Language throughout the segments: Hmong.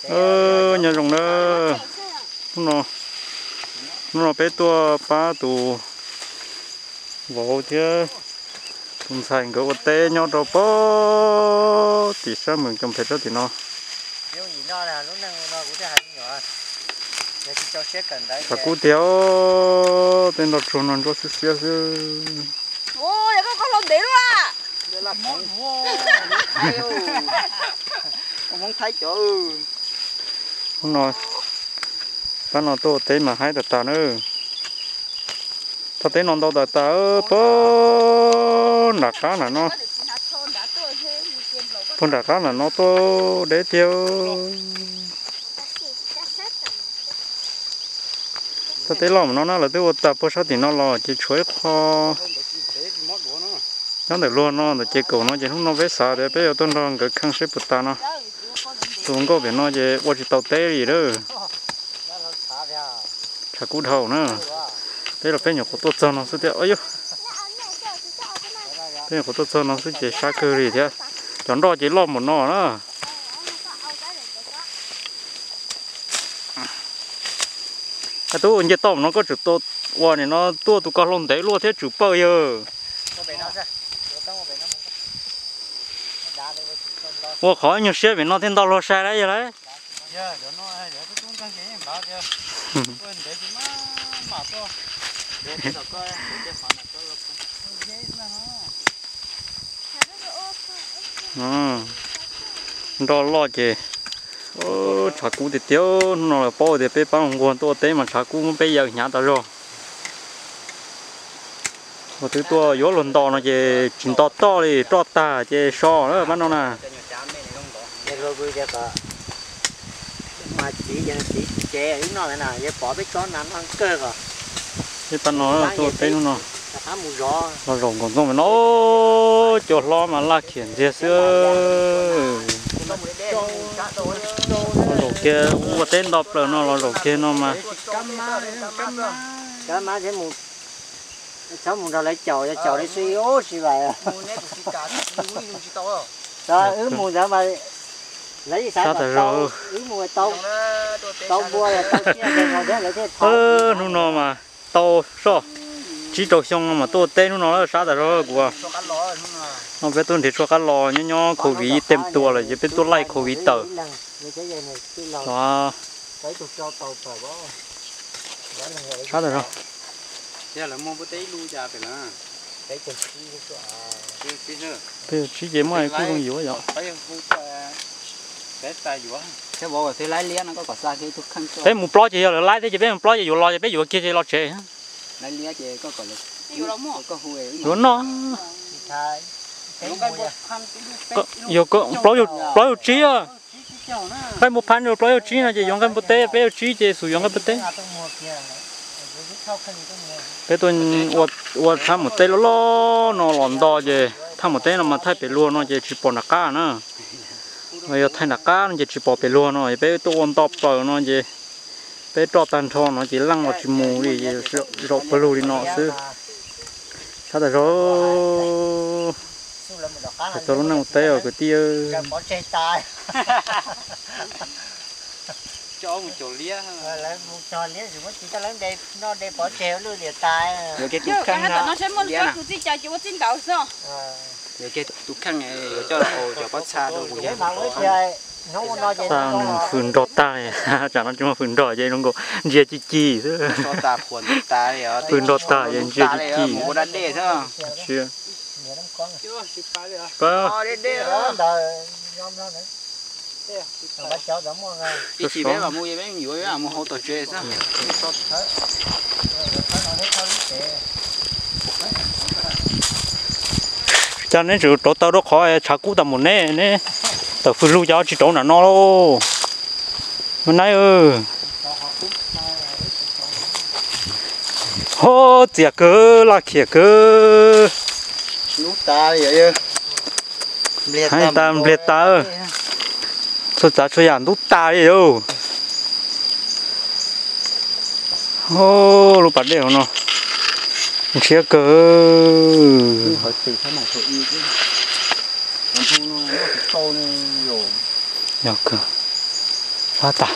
Nyob zoo na, hnub no peb tuaj pab tus vauv thiab tus ntxhais nkawd ua teb nyob rau pem tim sab Mws Coom Phem sab tim no. Tshav kub tiag, tej nroj tsuag no ntsuab xiab xiab xwb. Hnub no, pab no tuaj ua teb mas haib tas tas na. Thaj teb no ntau tas tas, puag nram qab nram no, puag nram qab nram no tuaj deb tiag. Thaj teb loj mas no na, lawv twb ua tas puag sab tim no los ces tshuav ib qho nyob ntawm luag no ntawm ces kaum no ces hnub no peb xav tias peb yuav tuaj nrog nkawd kheej seb puas tas no. Tus nkauj pem no ces ua tsis tau teb li lawm. Tshav kub dhau na. Peb los peb nyuam qhuav tuaj txog no xwb thiab. Peb nyuam qhuav tuaj txog no xwb ces sab kawg li thiab. Cov nroj ces loj npaum no na. Tub, nce toj no koj tseem ua nim no tuaj tus ko hlau ntev luaj thiab tsum pawg yawg. Ua qhov nyuag siab pem no thiaj nto luag sai lawm yawg lauj. Nroj loj ces tshav kub tiag tiag. Hnub no lawv paub tias peb pab nquag tuaj ua teb mas tshav kub muab peb yaws hnyav tas zog. Ua twb tuaj yuav luag nto no ces tsis nto toj li, roj tag ces so lawm pab no na. Peb pab no tuaj ua teb hnub no los zaum nkaus ntxooj no, cua hlob mas laj khiam ntxiag xwb. Los zaum kiag ua teb nto plaws no los zaum kiag no mas. Txhob mus nrog lawv caum, caum li xwb ub tsis vais. Wb mus ntawd mas lawv ib sab tas zog. Wb mus tau npua tau tsiaj thiab lawv thiaj thov. Hnub no mas tau soj tsib rau xyoo no mas tuaj teb hnub no sab tas zog kuv. No peb tuaj nrhiav tshuaj qab los nyob nyob covid tem tua lawm ces peb tuaj laij covid tawm. Sab tas zog. Peb yuav tsib ces muaj kuj zoo yuav yom. Peb mus plob ces yog lawv laib thiab ces peb mus plob ces yuav los ces peb yuav kiag ces los tsev. Yuav noj. Yog plaub yug tsib, nqaij npua phab plaub yug tsib no ces yuav nqaij npua teb, peb yug tsib ces xub yuav nqaij npua teb. Peb tuaj ua thaj mus teb loj loj no los nto ces thaj mus teb no mas thaij pem luag no ces tsis pom nram qab na. Yog thaij nram qab no ces tsis pom pem luag no, peb tuaj ua nto plaws no ces peb roj tag nrho no ces leej los tsis mus li, zaum pawg lug li no xwb. Sab tas zog. Hais txog lub neej ua teb os kwv tij. Tus kheej yuav coj los ua cov pob txha rau kuv. Xa nws fws nrog tag, tsam no tsis muaj fws nrog ces zoo nkaus ntsia ci ci xwb. Fws nrog tag ces ntsia ci ci. Cas neb tseem rauv taws rau qhov tshav kub tas mus ne, neb tawm fws lug cas tsis rauv nram no lauj. Nab, ho txias kawg, laj khiam kawg. Heev tas npliag tas, txhua tsav txhua yam ntub tas li lauj. Lub pas dej hauv no ntshiab kawg. Yog kawg. Tab tas.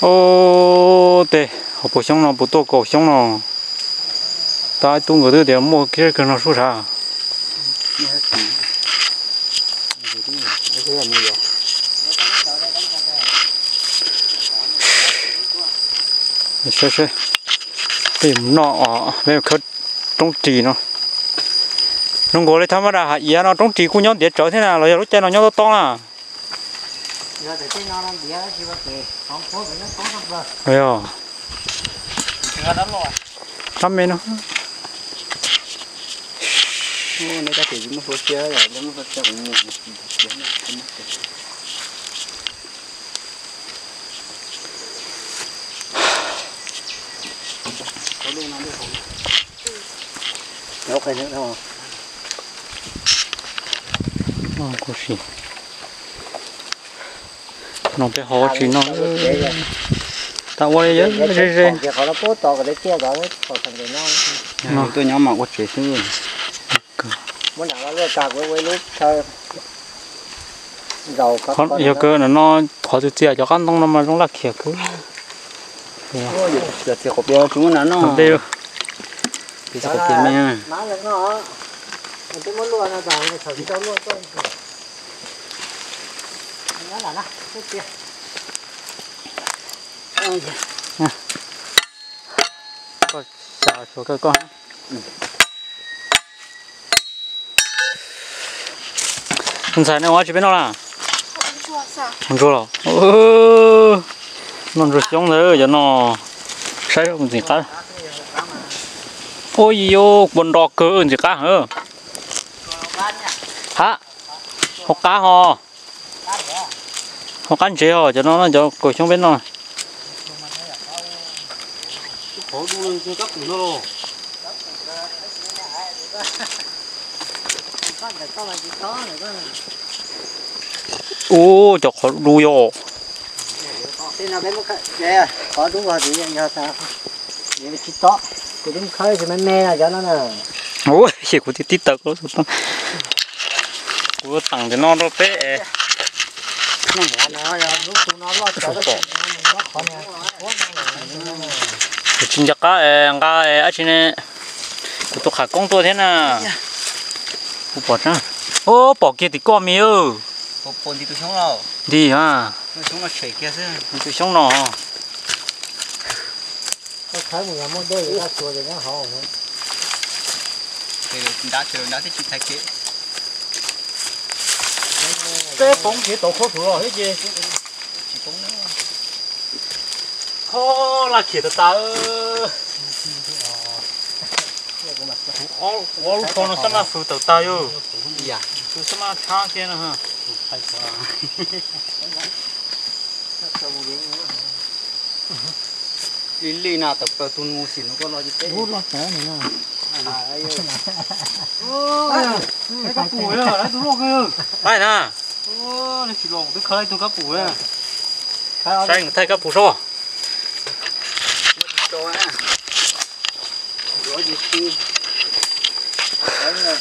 Ub, tej hauv paus xyoob no puas tuaj kaum xyoob no. Tab ib tug nkawd twb tias muaj kiag kawg no sub sav. Saib seb, peb yuav mus noj os, peb yuav khawb roob ris no. Zoo nkaus li thaj mab dam hais iav no roob ris kuj nyob ntiav tsawv thiab na, los yog lub caij no nyob tob tob na. Qab me no. Kuv si no peb ho tsis noj, tas ua li ze ze. Tuaj nyob mas ua tsev xwb. Yog kawg no qhov txias txias cov qab ntoo no mas zoo laj khiam kawg. Yog txias qhov pias tsis muaj nas noj. Pias tsis qhov pias me. Koj xav xyuas kawg koj. Ntxhais, nej ua dab tsi peb noj na? Ntsuag los? Noj ntsuag xyoob ntawd cov no. Saib ntxim qab. Ua yus kua nro kawg ntxim qab heev. Ha, hauv qab ho. Hauv qab ntsev ho cov no, cov kaum xyoob peb noj. Ub, cov qhov dub yom. Ub, kuv tib tib tawm, kuv teem cov no rau peb. Kuv tsis nco qab nqa dab tsi ne. Kuv tus qham koob tuaj thiab na. Kuv pom, ub, pom kiag tim koj me. Nti a, tus xyoob no. Peb poob ces tau khaub thuv los thiab ces. Ho, laj khiam tawm tas. Kuv ob lub tsho no xab maj fws tawm tas yog. Tus xab maj tshab kiag no. Li li na tawm plaws tus nus xim no koj los tsis teb. Kab pum, tus loj kawg. Laij na. Twb khaws ib tug kab pum. Saib nws thaij kab pum sob.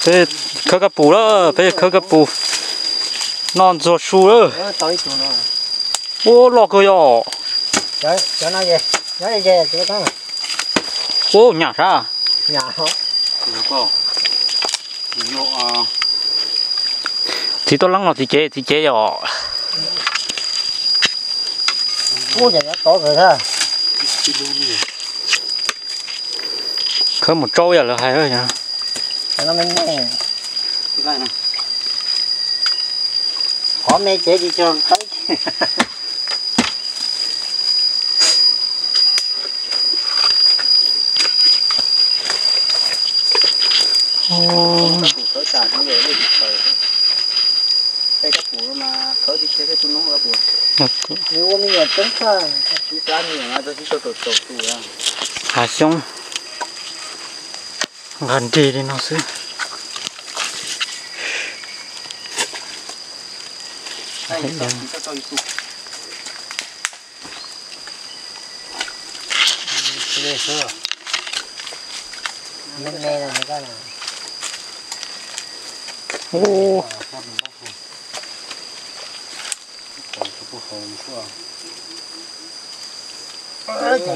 Peb khawb kab pum lawm, peb khawb kab pum noj ntxuag su lawm. Ua loj kawg yom. Ua nyam sab. Txiv tuaj leeb los txiv cev, txiv cev yom. Khawb mus tsaub yam lawv hais. Qhov me cev tsis tshua qawb. Nws ua me nyuam tseeb tag, ib plab me nyuam no tau sib sau rau caum tus. Hav xyoob nqa nrig li no xwb. Ub, Cov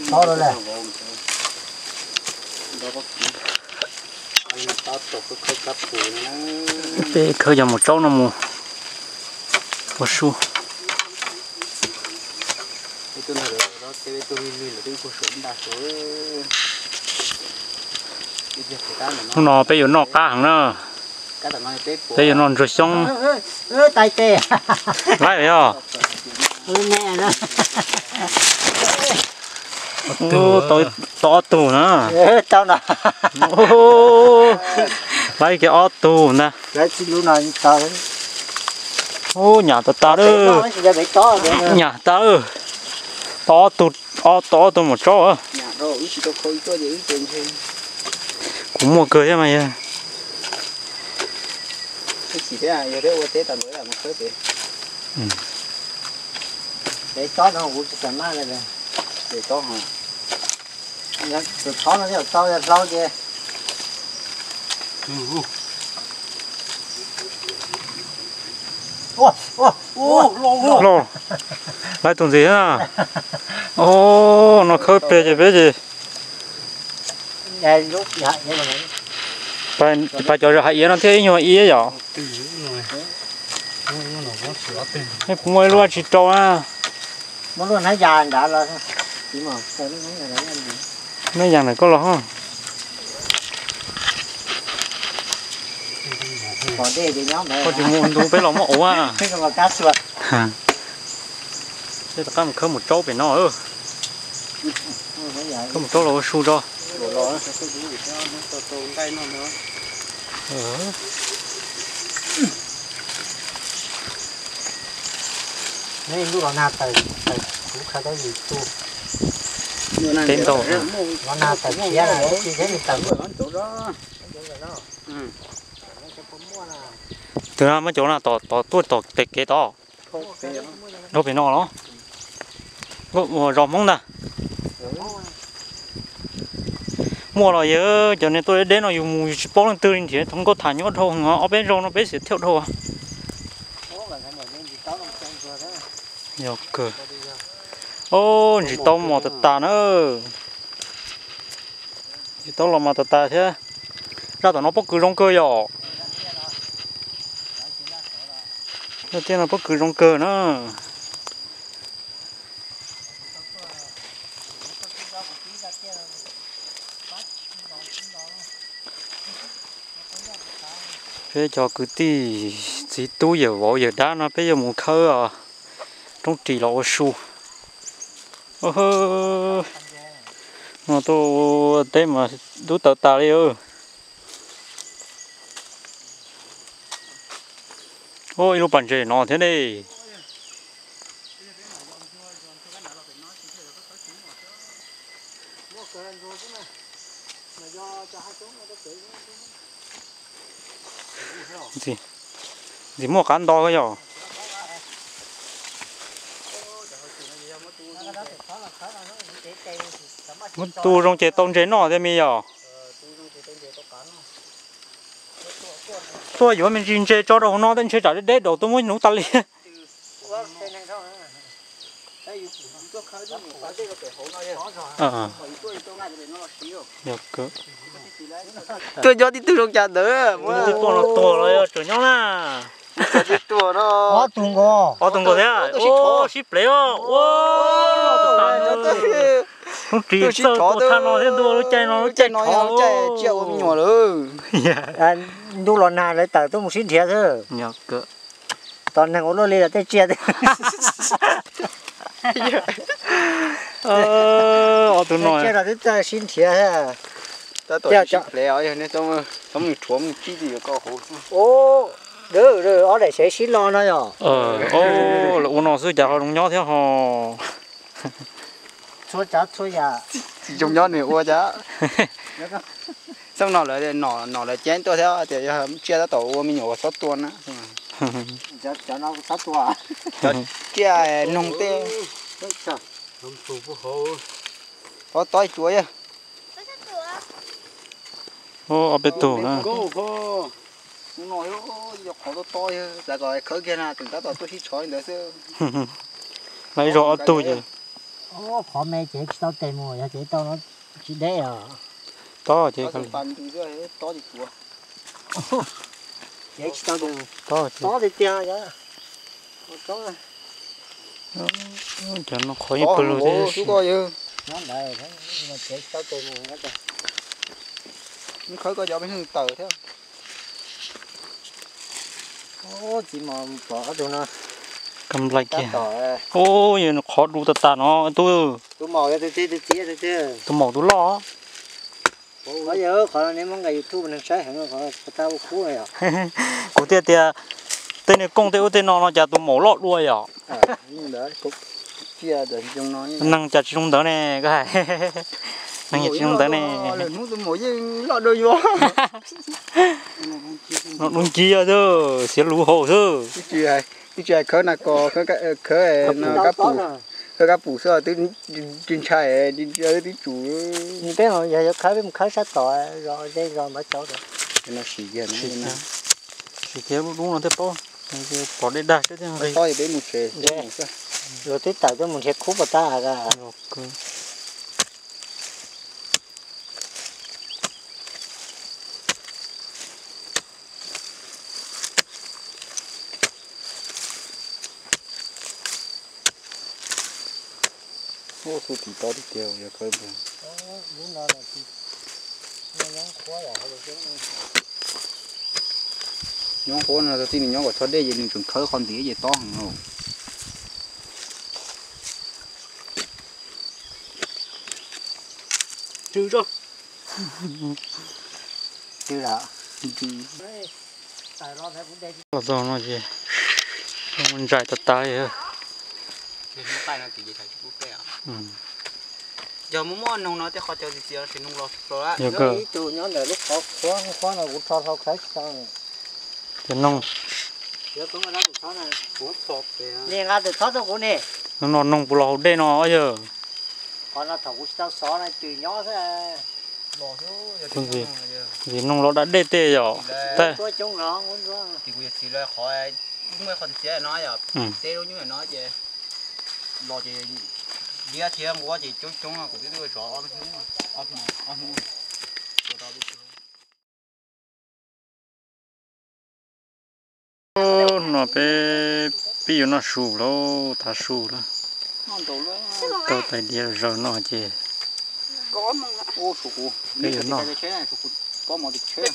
tob lawm. Peb khawb cov maum tsaub no mus ua su. Hnub no peb yuav noj qab heev na. Peb yuav noj ntsuag xyoob. Laib yog. Tau ob tug na. Laib kiag ob tug ntag. Ub, nyam tas tas lawm. Nyam tas lawm. Tau ob tug, tau ob tug maum tsaub. Kuv muaj kawg thiab mas yog. Loj, laiv tus ntxiv na. Ub, no khawb peg ces peb ces pais cov zog hais iav no thiab ib nyuag iav yom. Kuv muaj ib lub tsis rau na. Neb yas ntawm koj los. Koj tsis mus ntu peb los muab ua. Peb rov qab mus khawb mus tsaub pem no. Khawb mus tsaub los ua su tso. Teb ntau. Tus no muab cov no tom tuaj tom pem kev tod. Dhau pem no los. Ua zos Hmoob ntag. Muaj los yog cov niag tuaj deb deb no yus mus yus tsis paub leej twg li, nrhiav thoob nkauj tham nyob dhau heev, ob peb zaug no peb xiam thiaj dhau. Yog kawg. Ub, ntsis tau mos tas tas na. Ntsis tau los mos tas tas thiab. Zaj tom no pob kws zoo kawg yom. Zaj tiaj no pob kws zoo kawg na. Peb cov kwv tij txiv tub yawm vauv yawm dab no peb yuav mus khawb roob ris los ua su. No tuaj teb mas dub tawv tas li. Ub, ib lub pas ntses no thiab ne. Ntxim muaj qab nto yog. Muab tu zoo ces tau ntses noj thiab me yom. Tuaj yuav me ntsis ntses tso rau hauv no tej ntshe tsam deb deb daus tuaj muab nuv tas li. Tuaj nyob tib tug zoo cas ntawd. Tuaj los tuag los tseem nyob na. Ob tug nkaus. Ob tug nkaus thiab. Sib plev os. Hnub ris txawj tua thaj no thiab ntuj lub caij no lub caij no tsiaj ua me nyuam lawm. Ntuj los nag lawv tawm tuaj mus sib nrhiav xwb. Tos neeg ua luaj li los tej tsiaj. Ob tug no tsiaj no twb txawj sib nrhiav. Tab tom sib plev os, yog nej txhob mus rhuav mus cib ti yuav koj hauv. Ob daim sev sib lo no yom. Lawv ua no xwb cas ho zoo nyob thiab ho. Txhua tsav txhua yam. Tsis zoo nyob nws ua cas. Xyoo no lawv nom lawv ceeb tuaj thiab tias yog tsiaj tab tom ua me nyuam uas txhob tua na. Cov no txhob tua. Cov tsiaj noog tej. Tob tob ib tug yog. Ob peb tug na. Qhov to to xav kom khawb kiag na, tab tom tuaj sib tshov li ntawd xwb. Ib zaug ob tug ces. Qhov me ces tsis tau tes mus, yog ces tau no tsis deb os. Tob ces, ces tsis tau tes, tob tiag tiag. Cov no qhov yeej pawg lug thiab. Khawb koj cov peb neeg tawm thiab. Txiv mos pom ob tug no. Kam nplai kiag. Ub, yog qhov du tas tas no tub. Tus maum yog tus txiv, tus txiv yog tus twg? Tus maum tus loj. Qhov no neb muab nqa YouTube neeg saib heev, qhov tas ua kub yom. Kuv thiaj tias tej niag kooj tej ub tej no no cas tus maum loj dua yom. Neeg cas tsis zoo ntawd ne, koj hais. Neeg cas tsis zoo ntawd ne. Hnub tus maum yeej loj dua yuav. No dub ncig yog xwb, xiav luv haus xwb. Ib tsis hais khawb na ko, khawb kab pum, khawb kab pum xwb twb ntshai, twb tsum. Peb yog yuav khawb peb mus khawb sab tod, zos ze zos ntawd cov. Sim kiag lub dub no thiaj paub, pom dej dag thiab thiaj nqig. Luag twb tawm tuaj mus nrhiav khub pos tab. Ub, xub tim tob tiag tiag yog khawb ntag. Nyob qhuav no txij nws nyob kom txog dej ces nws tseem khawb qhov ntiav ces tob heev lauj. Los txog no ces ntshai tas tas li. Yog muaj muaj noog no tej qhov cog txiv txiv tsis noog los. Yog kawg. Ib tug nyob ntawm lub qhov qhuav qhuav no kuv rho hlau khawb tsis tau. Ces noog. Nqa tus thob rau kuv ne. No noog puas los haus dej no yog. Qhov no thaum kuv tsis tau xov no twm nyob xwb. Vim noog los da dej tej yom. Tag. Los ces liab thiab nquab ces coob coob kuv twb zov ob hnub. Hnub no peb pib yuav noj su lauj, tav su lawm. Tau tais diav zaws no ces peb yuav noj. Tus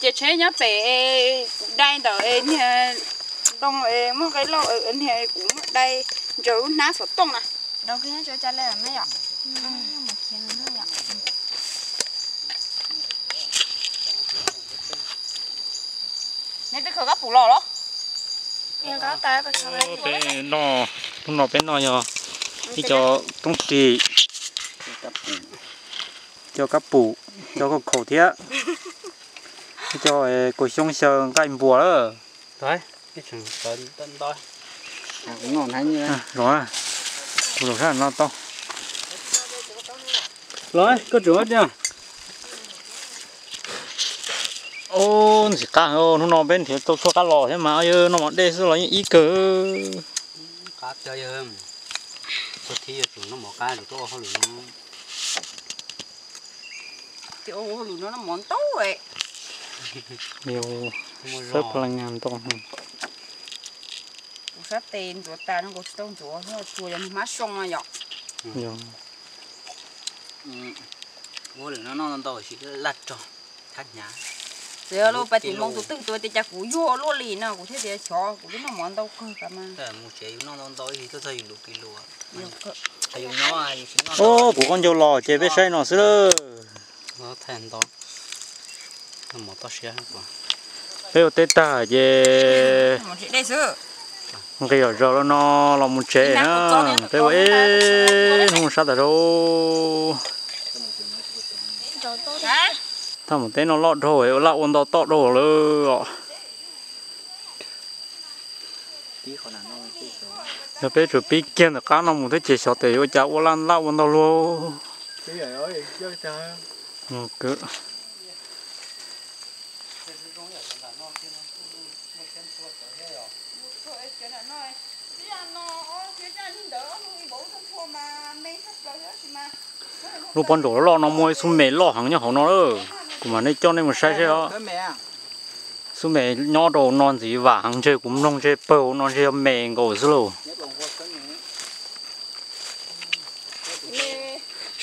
ciav tsheb nyob pem kuv dai ntawm niag ntoo muaj nqe lauj, niag kuv muab dai ntsaws lub hnab xov tooj na. Neb twb khaws kab pum los los? Peb noj, hnub no peb noj yog ib co toob ris, co kab pum, co kauj khaum thiab ib co kua xyoob xyaw nqaij npuas lawm. Zoo, kuv zaum sab no tau. Los, koj tseem ua tiag. Ub, ntxim qab, hnub no peb nrhiav tau tshuaj qab los thiab mas, noj mov dej xwb los yeej ib kawg. Qab thiab, txog thib yuav tsum noj mov qab, tsum tuaj ua hauj lwm no. Ces ua hauj lwm no noj mov ntau. Sab plag ntau. Kuv sab tes ntxuav tas no, kuv tsis tau ntxuav, tsuas yog hmab soo no yom. Ua lwm no noj ntau ntau sis laj rog thab hnyav. Txawm yog luag pais tim Hmoob tus twg tus tias cas kuv yuag luaj li no, kuv thiaj tias xyov kuv twb noj mov ntau kawg kav mas. Mus tsev yus noj ntau ntau ib hlis tuaj txog yus lus kis lus. Kuv qoj ncaug los ces peb saib no xwb lawm. Peb ua teb tag ces nqis zom zaws los no los mus tsev na. Peb ua ib hnub sab tas zog. Thaj mus teb no loj dhau, ua laj ua ntau toj dhau lawm os. Yog peb tsuas pib kiag ntawm qab no mus thiab ces xyov tes yuav ua cas ua laj laj ua ntau luaj. Lub pob nraum loj no muaj ib xub me loj heev nyob hauv no lawm. Kuv mam nej coj nej mus saib seb os. Xub me nyob rau no ntxiv vam heev, ntshe kuv mloog ntshe pawg hauv no ntshe yog me nkaus xwb lauj.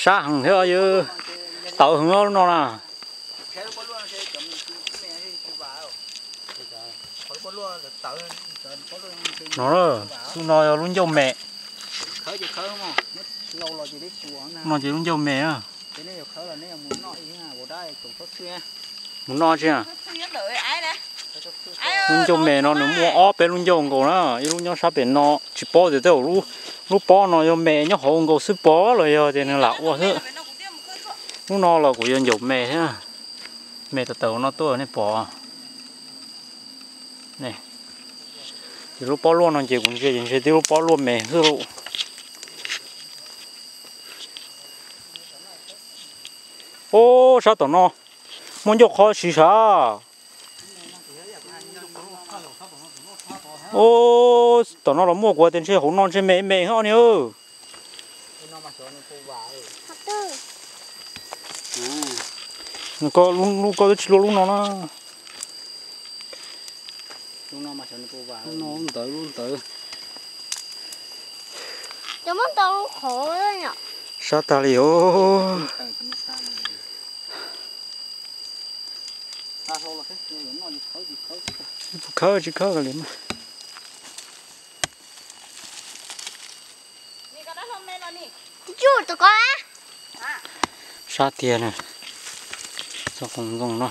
Sab heev thiab yawg, tawv heev lub no na. No, xub no yog lub ncauj me. No ces lub ncauj me na. Mus noj tsi? Lub ncauj me no nws muaj ob peb lub ncauj nkaus na, ib lub nyob sab pem no, tsis paub tias tej zaum lub pob no yog me nyob hauv nkaus xwb pov los yog tias nws lam ua xwb. Lub no los kuv yuav ncaum me thiab, me tawv tawv no tuaj nej pom. Ces lub pob luaj no ces kuv ntsia ces ntshe tib lub pob luaj me xwb lauj. Ub, sab tom no muaj ncauj qhov siv sav. Ub, tom no los muaj, kuv tias ntshe hauv no ntshe me me hos ni. Lub koj twb tsis luaj lub no na. Ntawd lub ntawd. Sab tag li os. Khawb tsis khawb li mas. Sab tiag na. Txog qhov ntoo no.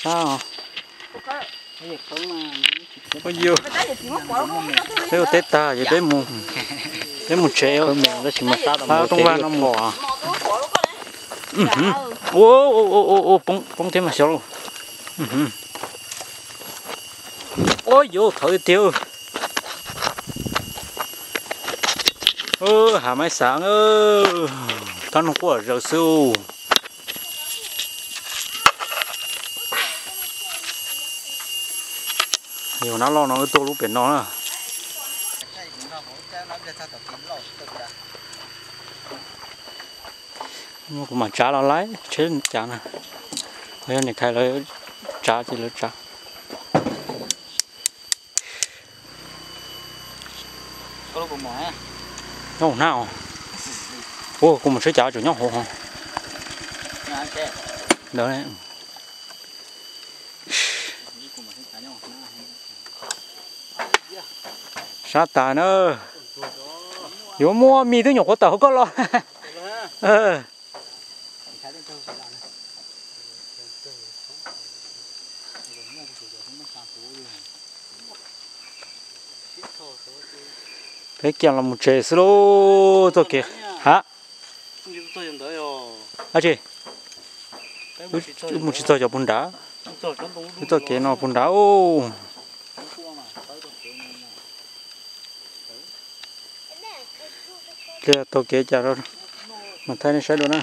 Sab os. Peb ua teb tag ces peb mus, peb mus tsev, tab sis mas sab tau rooj vag no mus. Ua, poob thiab mas xyov lauj. Ua yuav thawv tiag. Hav Maiv Xav, kab noog quaj zaws xwb. Yog nab loj no wb tuaj lub pem no na. Kuv mam tsav los lawm, tsheb cav na. Qhov yog niam Khais lawv tsav ces lawv tsav. Nyob hauv hnab os. Ua kuv mus tsheb cav tseem nyob hauv hos. Ntawd. Sab tas na. Yuav muaj mis twb nyuam qhuav tawm hauv koj los. Peb kiag los mus tsev xwb lauj, txoj kev. Ha? Ab tsi, wb mus tsis txog cov puag nrad, wb txoj kev no puag nrad. Pliag taug kev cas rau mas thaij nej saib dua na.